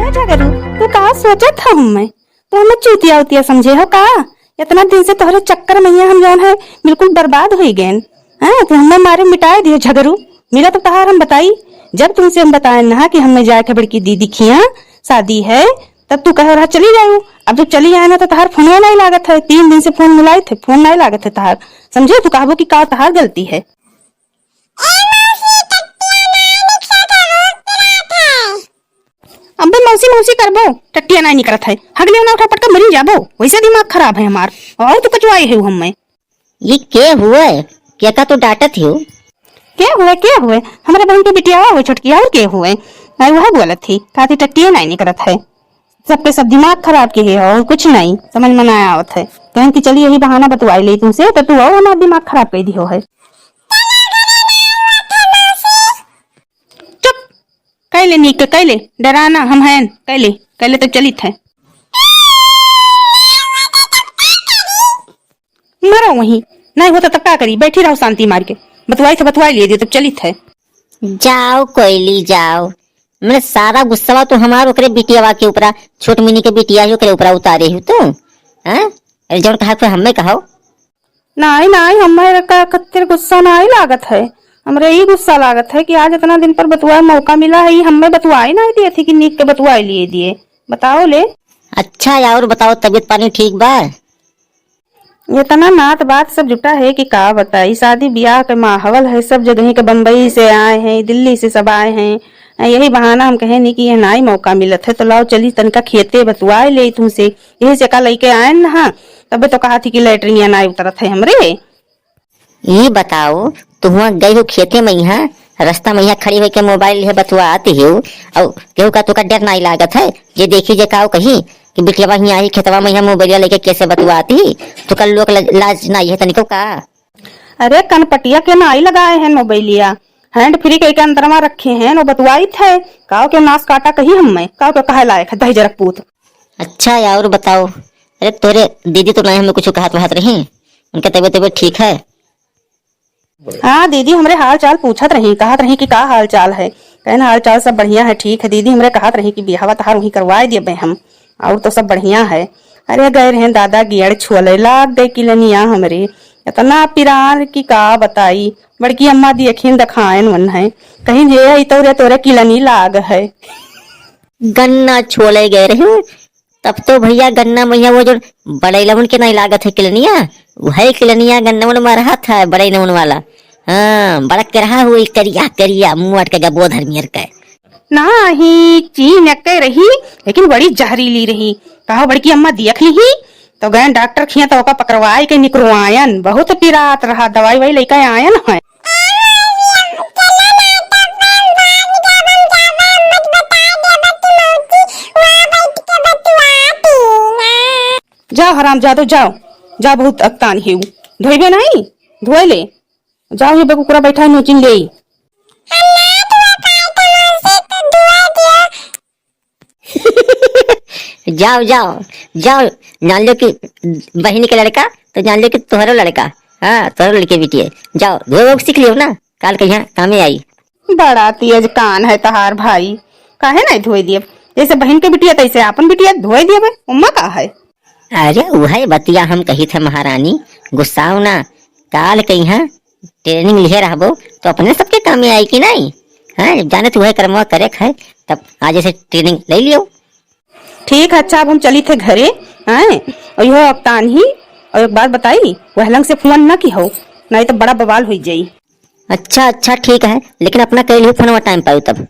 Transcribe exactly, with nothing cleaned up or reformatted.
ए झगरू, तू का सोचत हो हमें? तू हमें चूतिया उतिया समझे हो का? इतना दिन से तोहरे चक्कर में हम जौन है बिल्कुल बर्बाद होइ गएन। हाँ, तू हमें मारे मिटाए दियो झगरू। मिला तो तहार हम बताई, जब तुमसे हम बताए ना कि हमें जाए के बड़की दीदी खिया शादी है, तब तू कहे रहा चली जाऊ। अब जब चली आए ना तो तहार फोनवा नहीं लागत है, तीन दिन से फोन मिलाई थे, फोन नहीं लागत है तहार। समझे? तू कहबो कि का तहार गलती है। ए मौसी, टट्टिया ना निकलत है, भूत पिरात है। अबे मौसी मौसी करबो, टट्टिया ना निकलत है, हगले ना उठा पटका मरी जाबो, वैसे दिमाग खराब है हमार। और तू कचुआई है हमें। ये के हुए? के का तू डांटत हो? के हुए, के हुए? हमारे बहन के बिटिया हुए छोटकी, और के हुए? आई वह बोलत थी, कहती टट्टिया ना निकलत है। सबके सब दिमाग खराब के है और कुछ नहीं समझ में ना आवत है। कहेन कि चली यही बहाना बतुआई ले तुमसे, तो तू और हमार दिमाग खराब कर दियो है। चुप, कैले नीक के कैले, डराना हम हैं, कैले, कैले तो चलित है। मरो वहीं, नहीं होता तब का करी, बैठी रहो शांति मार के, बतुआई तो बतुआई लिए दियो, तब चलित है। जाओ कोयली जाओ, मेरे सारा गुस्सावा तो हमार ओकरे बिटियावा के ऊपरा, छोट मिनी के बिटिया ही ओकरे ऊपरा उतारे हो तू, हैं? अरे जौन कहा कोई हमें कहो। नाई, नाई, हमें का खत्तिर गुस्सा नाई लागत है, हमरे ई गुस्सा लागत है कि आज इतना दिन पर बतुआए मौका मिला है, ई हमें बतुआए नाई दिए थी कि नीक के बतुआए लिए दिए। बताओ ले। अच्छा, और बताओ, तबीयत पानी ठीक बा? इतना नात बात सब जुटा है कि का बताई, शादी ब्याह के माहौल है, सब जगह के बम्बई से आए हैं, दिल्ली से सब आए हैं। आ, यही बहाना हम कहे नहीं कि यह नाई मौका मिलत है, तो लाओ चली तनिका खेते बतुआए ले तुमसे, यही से का लेके आए न हा, तबे तो कहा थी कि लैट्रिन या नाई उतरत है हमरे। ई बताओ, तू हुआं गई हो खेते में, यहाँ रास्ता में यहाँ खड़ी होके मोबाइल लिहे बतुआत हो, और केहू का तोका डर नाई लागत है? जे देखी जे काऊ कही कि बिटिया हियाँ आई खेतवा में यहाँ मोबाइलिया लेके कैसे बतुआत ही, तो कल लोग ल-, लाज नाई है तनिको का? अरे कनपटिया के नाई लगाए हैं मोबाइलिया, हैंड फ्री के, के अंदर में रखे हैं, वो बतुआइत है, काऊ के नास काटा कही हमें, काऊ के कहे लायक है दही जरक पूत। अच्छा यार, और बताओ, अरे तोरे दीदी तो नहीं हमें कुछ कहत वहत रही, उनके तबीयत, तबीयत ठीक है? हाँ दीदी, हमरे हाल चाल पूछत रही, कहत रही कि का हाल चाल है। कहन हाल चाल सब बढ़िया है, ठीक है। दीदी हमरे कहत रही कि बियाहवा तहार वहीं करवाए देबे हम, और तो सब बढ़िया है। अरे गए रहे दादा, गियड़ छुअले लाग गए किलनिया हमरे, इतना पिरान कि का बताई। बड़की अम्मा दियखिन देखायन वन है, कहिन हे ई तोरे, तोरे किलनी लाग है। गन्ना छोले गए रहे, तब तो भैया गन्ना मैया वो जो बड़ैलवन के नहीं लागत है किलनिया, वही किलनिया गन्ना उन में रहा था बड़ैलवन वाला। हाँ, बड़क के रहा हुई करिया करिया मुँह अटके गबो धर्मियर के। नाही चीन के रही, लेकिन बड़ी जहरीली रही। कहा बड़की अम्मा देख ली ही, तो गए डॉक्टर खिया तो ओका पकड़वाए के निकरवायन, बहुत पिरात रहा, दवाई वाई लेके आयन है। जाओ हराम जादो, जाओ, जाओ, बहुत अकतान है उ। धोइबे नहीं, धोए ले। जाओ, ये बेकुकुरा बैठा है, नोचिन ले। जाओ, जाओ, जाओ, जान लो कि बहिन के लड़का, तो जान लो कि तोहरो लड़का, हाँ, तोहरो लड़के बिटिया। जाओ, धोए वोए सीख लियो ना, काल के यहाँ कामे आई। बड़ा तेज कान है तहार भाई, काहे नहीं धोए दिए? जैसे बहिन के बिटिया, तैसे आपन बिटिया धोए दिए बे, उम्मा का है? अरे, वही बतिया हम कही थे महारानी, गुस्साओ ना, काल के यहाँ ट्रेनिंग लिहे रहबो, तो अपने सबके कामे आई कि नहीं? हाँ, जब जाने तू वही कर्मवा करे है, तब आज से ट्रेनिंग ले लियो। ठीक है, अच्छा, अब हम चली थे घरे, हैं? और यह अकतान ही, और एक बात बताई, वह लंग से फोन ना की हो, नहीं तो बड़ा बवाल हो जाई। अच्छा, अच्छा, ठीक है, लेकिन अपना कह लियो फोनवा टाइम पाऊ तब।